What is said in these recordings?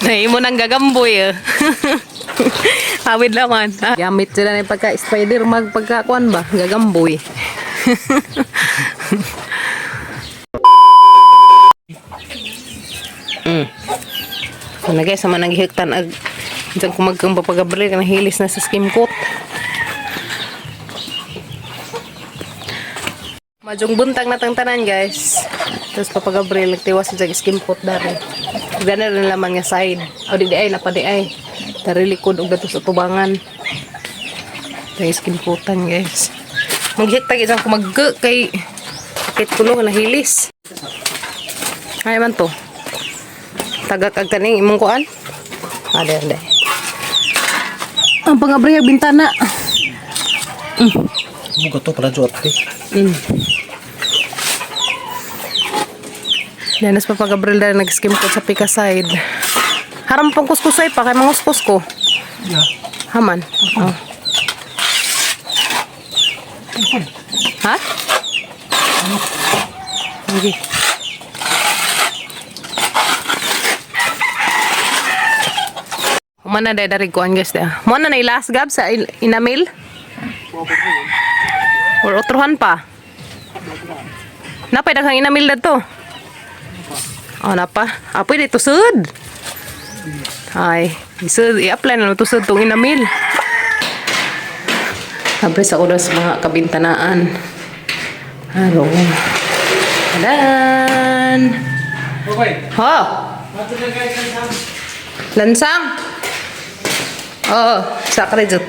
Naimo nang gagamboy eh. Awid laman. Gamit sila na pagka spider mag pagkakuan ba? Gagamboy. Ano guys, sama nang gihigtan ag diyan ko magkang papagabril ka nahilis na sa skim coat. Majong buntag na tang tanan, guys. Tapos papagabril nagtiwas sa skim coat dari. Gana rin laman nga side. O di ay napa di ay. Dari likod og dato sa tubangan. Tay skim coatan, guys. Maghitag isang kumag kay sakit kuno nga nahilis. Ay man to. Tagak ag kaning imong kuan. Ade ade. Ang pangabri ag bintana. Buka to pala juat eh. Danas pa pag-abril dahil nag-skim ko sa pika side. Haram pang kuskusay pa kay manguskus ko. Yeah. Haman. Oh. Ha? Sige. Humana dahil dari kuan guys da. Mo na na last gab sa inamil? Or otruhan pa? Napay daghang inamil dadto. Oh, napa. Ah, pwede tusod. Ay, isod, i-apply na lang tusod tong inamil. Sabi sa oras mga kabintanaan. Araw. Tadan! Okay. Ha? Lansang! Oo, sa kredit.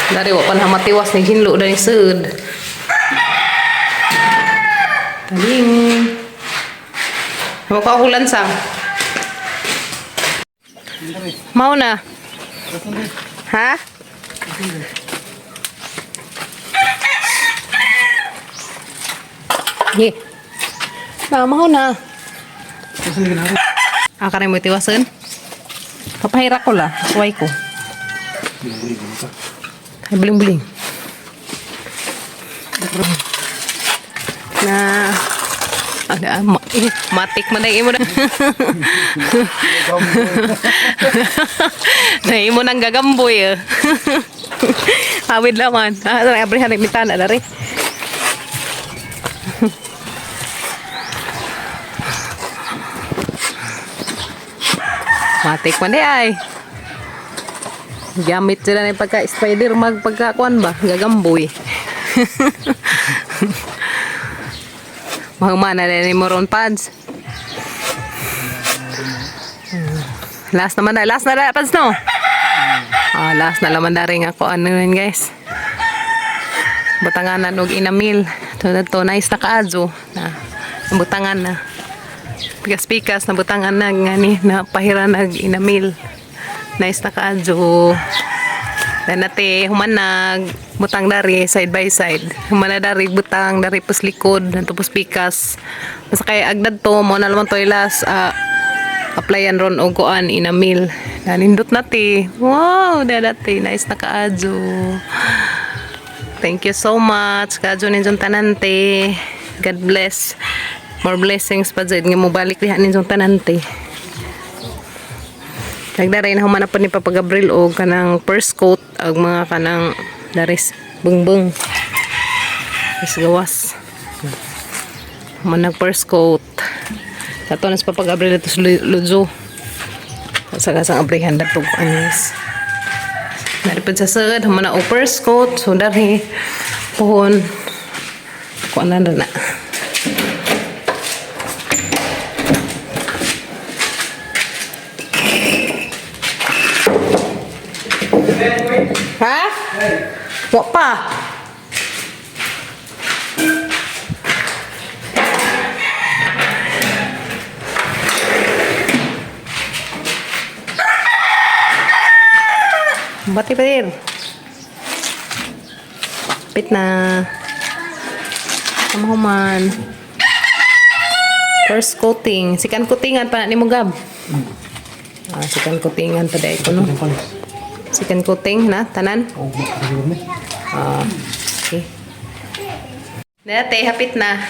Dari wa pan hamatiwas ni hinlo dani sud. Taling. Mo ka ako lansang. Mao na. Ha? Ye. Na, mao na. Ah, karay mo tiwasan? Papahira ko la. Suway ko. Ay, bling-bling. Na, ada, ma eh, matik man na imo na. Na imo nang gagamboy eh. Awid laman. Ah, tara, abrihan ni mitana dari. Matik man di ay. Gamit sila na pagka spider mag pagka kuan ba gagamboy. Mahuma na rin mo ron pads. Last naman na, last na na pads no. Ah, last na laman na rin ako ano yun guys. Butangan na og inamil. To na to nice na kaadyo na butangan na. Pikas-pikas na butangan na ngani na pahira nag inamil. Nice na kaadyo. Dan nate humanag butang dari side by side. Humana dari butang dari pus likod nanto pus pikas. Basta kay agdad to mo na naman to last applyan ron og kuan inamil. Nanindot na te. Wow, dadate nice na kaadyo. Thank you so much. Kaadyo ninyong tanan te. God bless. More blessings pa jud nga mobalik diha ninyong tanan te. Nagdaray na humana pa ni Papa Gabriel og kanang first coat og mga kanang daris bungbung. Is gawas. Human nag first coat. Kato na si Papa Gabriel ito sa Luzo. Sa kasang abrihan dato anis. Naripad sa sud, human na og first coat. So dari puhon. Kuan na na. Ha? Wa pa. Bati pa din. Pit na. Kamahuman. First coating. Sikan coatingan pa na ni mo Gab. Ah, sikan coatingan pa dahil ko no. Second coating na, tanan. Oh, siguro ni. Ah, okay. Dati, hapit na.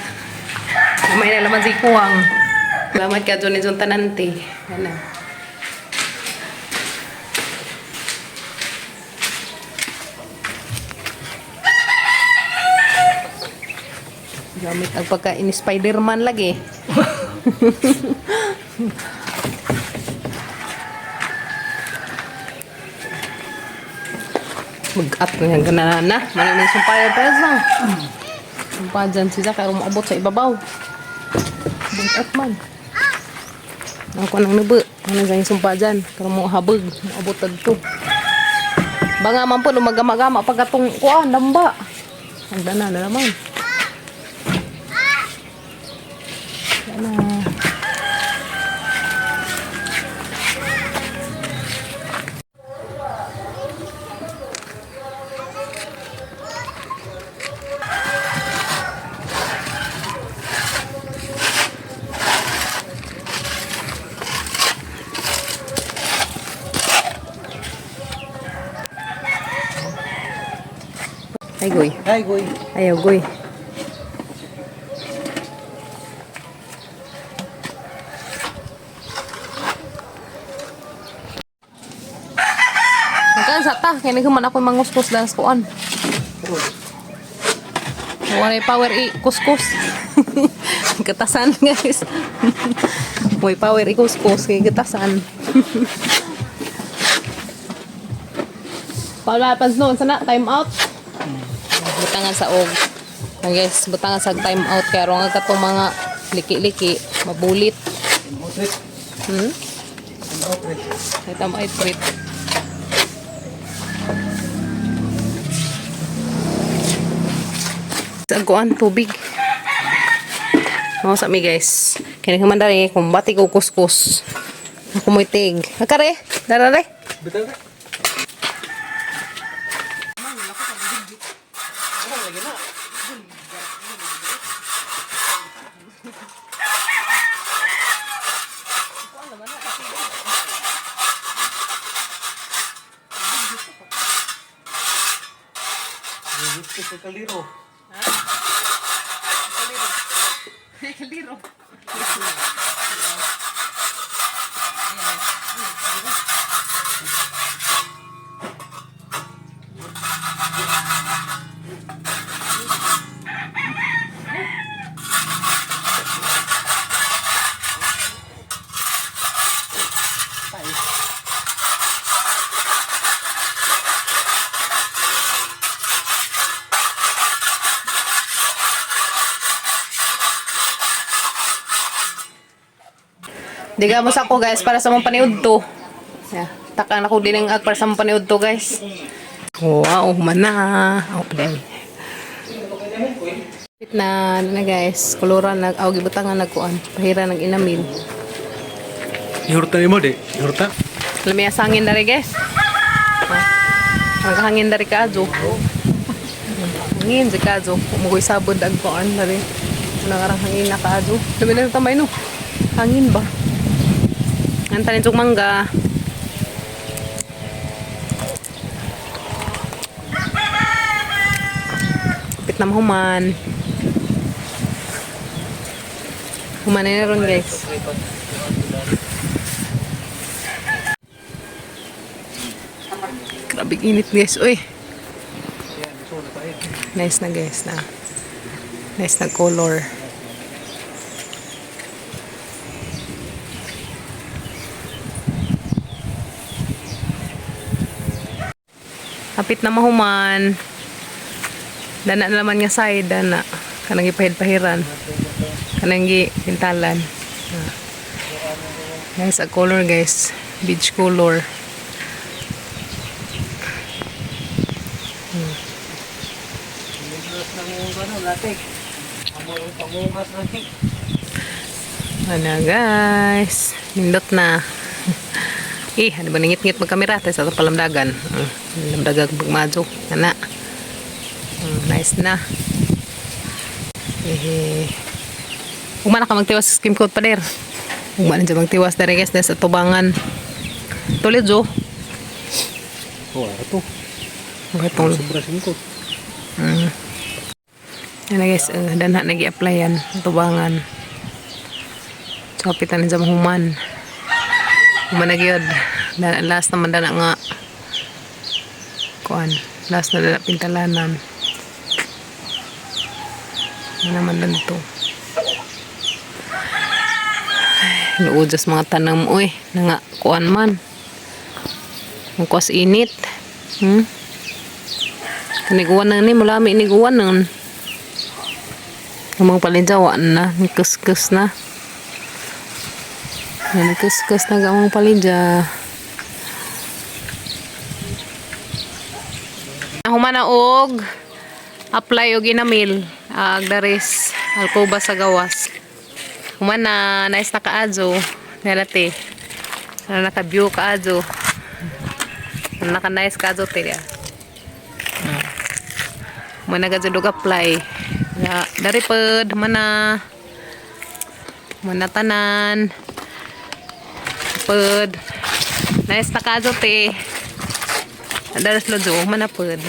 May na laman si Kuwang. Salamat ka, Johnny John Tanante. Ano? Gamit ang pagkain ni Spider-Man lagi. Mag-at na yan, ganana na. Maraming sumpaya pa yan. Sumpa dyan siya, kaya umaabot sa ibabaw. Mag-at man. Ako nang nubo. Ano dyan yung sumpa dyan? Pero mo habag. Maabot to. Banga man po, lumagama-gama pag atong kuan, lamba. Ang dana na naman. Dana. Ay, goy. Ay, goy. Ayaw, goy. Magkaan sa ta, kaya naghuman ako manguskus dahil sa kuan. Wala power i kuskus. Gatasan, guys. May power i kuskus kay gatasan. Paula pans noon sana time out. Butangan sa og. Ah, guys, butangan sa time out kay aron nga katong mga liki-liki mabulit. Outret. Hmm? Outret. May time out treat. Sa kuan tubig. Mao sa mi, guys. Kini human dali kung bati ko kuskus. Ako mo'y tig. Akare, darare. Betul ka? Gusto sa kaliro. Kaliro. Diga mo sa ako, guys, para sa mong paniud to. Yeah. Takan ako din ang ag para sa mong paniud to, guys. Wow, human na. Oh, play. Na na guys, kuluran nag aw gibutangan nagkuan. Pahira nag inamil. Ihurta ni mo di. Ihurta. Lami ang hangin dari, guys. Ah. Ang hangin dari kaadyo. Hangin di kaadyo. Umugoy sabod ang kuan dari. Unang arang hangin na kaadyo. Lami na tamay no. Hangin ba? Ang tanin tong mangga. Kapit na mahuman. Human na ron, guys. Grabe init, guys. Uy. Nice na, guys, na. Nice na color. Hapit na mahuman. Dana na naman nga side, dana. Kanang gipahid-pahiran. Kanang gipintalan. Ah. Nice a color, guys. Beach color. Ano, guys? Nindot na. Eh, ano ba ningit-ngit magkamera tayo sa atong palamdagan. Lamdagan pagmadyo. Ana. Nice na. Eh, Ugma na ka magtiwas sa skim coat pader. Ugma na dyan magtiwas dere, guys, dahil sa tubangan. Tuloy, Jo. Oh, ito. Okay, tong Sobra singko. Mm. Yan na guys, danha nag-i-applyan tubangan. So kapitan sa mahuman. Human na gyud. Last naman dana nga kuan. Last na dana pintalanan. Ano naman lang to. Ay, luod sa mga tanam uy. Nga kuan man. Ang kuwas init. Kaniguan na ni, mulami iniguan na. Ang mga palidya, na. Nikus-kus na. Nikus-kus na ang mga palidya. Humana og apply og inamil ag daris alcoba sa gawas. Humana nice na kaadyo. Narate. Ano naka view kaadyo. Naka nice kaadyo te ya. Humana gadyo dog apply. Ya, dari pod humana. Humana tanan. Pod. Nice na kaadyo te. Daras lodyo, humana pod.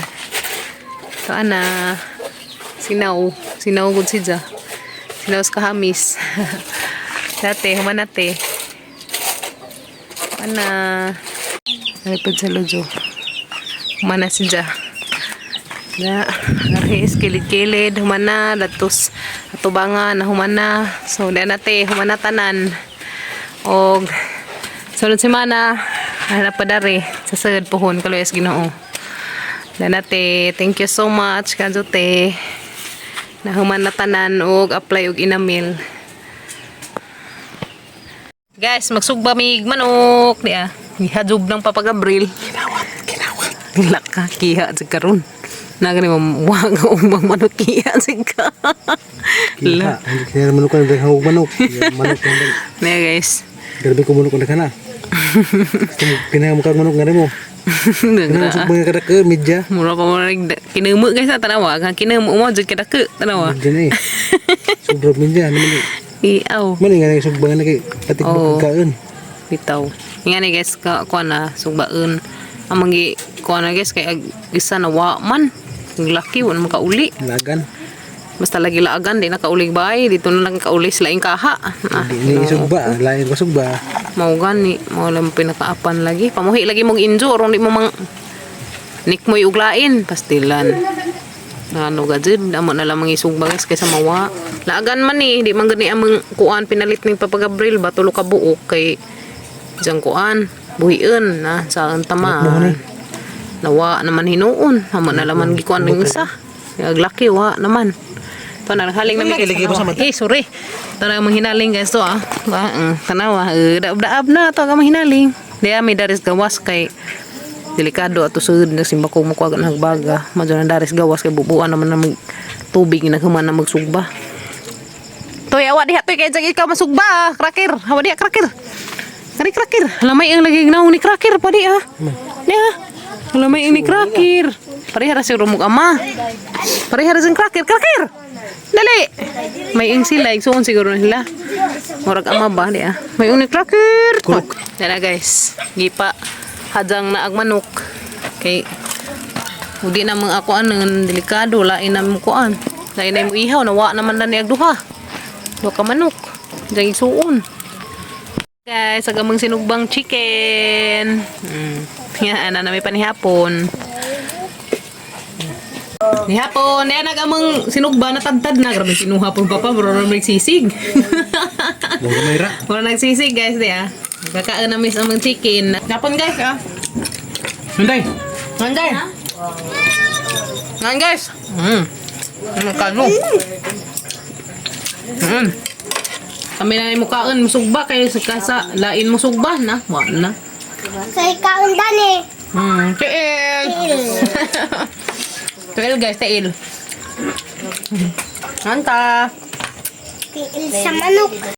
So ana sinaw, sinaw gud si Ja. Sinaw sa kahamis. Dati, humana te. Ana. Naripod sa lodyo. Humana si Ja. Na, naris, kilid-kilid, humana, datos, atubangan, na humana. So, na te, humana tanan. Og, sunod semana, ana pa dari, sa sugod pohon, kaluyas Ginoo. Danate, thank you so much kadyo te. Nahuman na tanan og apply og inamil. Guys, magsugba mig manok di ah. Gihajub ng Papa Gabriel. Kinawat, kinawat. Laka kiha sa karon. Na gani mo wa nga umang manok kiha sa ka. Kiha. Hindi kaya manok ka na og manok. Manok na. Na guys. Grabe ko manok na kana. Gusto mo kinahanglan mo kag manok nga mo. Kinahanglan sa mga kadaka media. Mura pa mo kinemo guys na tanawa, kang kinemo mo jud kadake tanawa. Media na eh. Sobrang media naman eh. Iaw. Man nga nang sugba na kay patik Oo. pagkaon. Bitaw. Nga ni guys, ka, kuha na, sugbaon. Ang mangi, kuha na guys, kay isa na wa man. Ang laki, wala makauli. Lagan. Basta lagi laagan, di nakaulig bay. Dito na lang kauli sila yung kaha. Ah, Hindi ni sugba, lain ko sugba. mao gani, mao lang pinakaapan lagi. Pamuhi lagi mong injo, aron di mo mang nikmoy uglain. Pastilan. Ano gajud, amo na lang mangisugba guys kaysa mawa. Laagan man eh, di man gani among kuan pinalit ni Papa Gabriel ba tulo ka buok kay diyang kuan, buhian na sa tama. Nawa naman hinuon, amo na laman gikuan ning isa. Aglaki wa naman. Ito na haling namin guys. Tanawa. Eh, sorry. Ito na ang hinaling guys to ah. Ba, tanawa, daab-daab na ito ang hinaling. Di may daris gawas kay delikado ato sud na simba ko mukuha nagbaga. Madyo na daris gawas kay bubuan naman na mag tubig naghuman na magsugba. Toy, awa diha toy kay jag ikaw masugba ah. Cracker, awa diha cracker. Kani cracker. Lamay ang lagi gnaw ni cracker pa di ah. Di ah. Lamay ang ni cracker. Pareha ra siguro mo ama. Pareha ra sing cracker, cracker. Dali. May ing sila, igsuon siguro nila. Murag ama ba di ah. May ing ni cracker. Dala guys, gipa hadang na ag manok. Kay Udi na mga ako anon delikado lain na mo kuan. Lain na mo ihaw nawa naman na ni ag duha. Duha ka manok. Diyan igsuon. Guys, agamang sinugbang chicken. Nga, ana na may panihapon. Nihapon, yan agamang sinugba na tadtad na. Grabe sinuha po papa, bro na nagsisig. Mo gamay ra. Mura nagsisig guys, di ah. Kakaon na miss amang chicken. Napon guys, ah. Sunday. Ngayon guys. Ngayon guys. Ano kano? Kami na yung mukhaan, musugba kayo sa kasa, lain musugba na. Wa na. Sa ikaw dani. Tiil. Tiil guys, tiil. Anta. Tiil sa manok.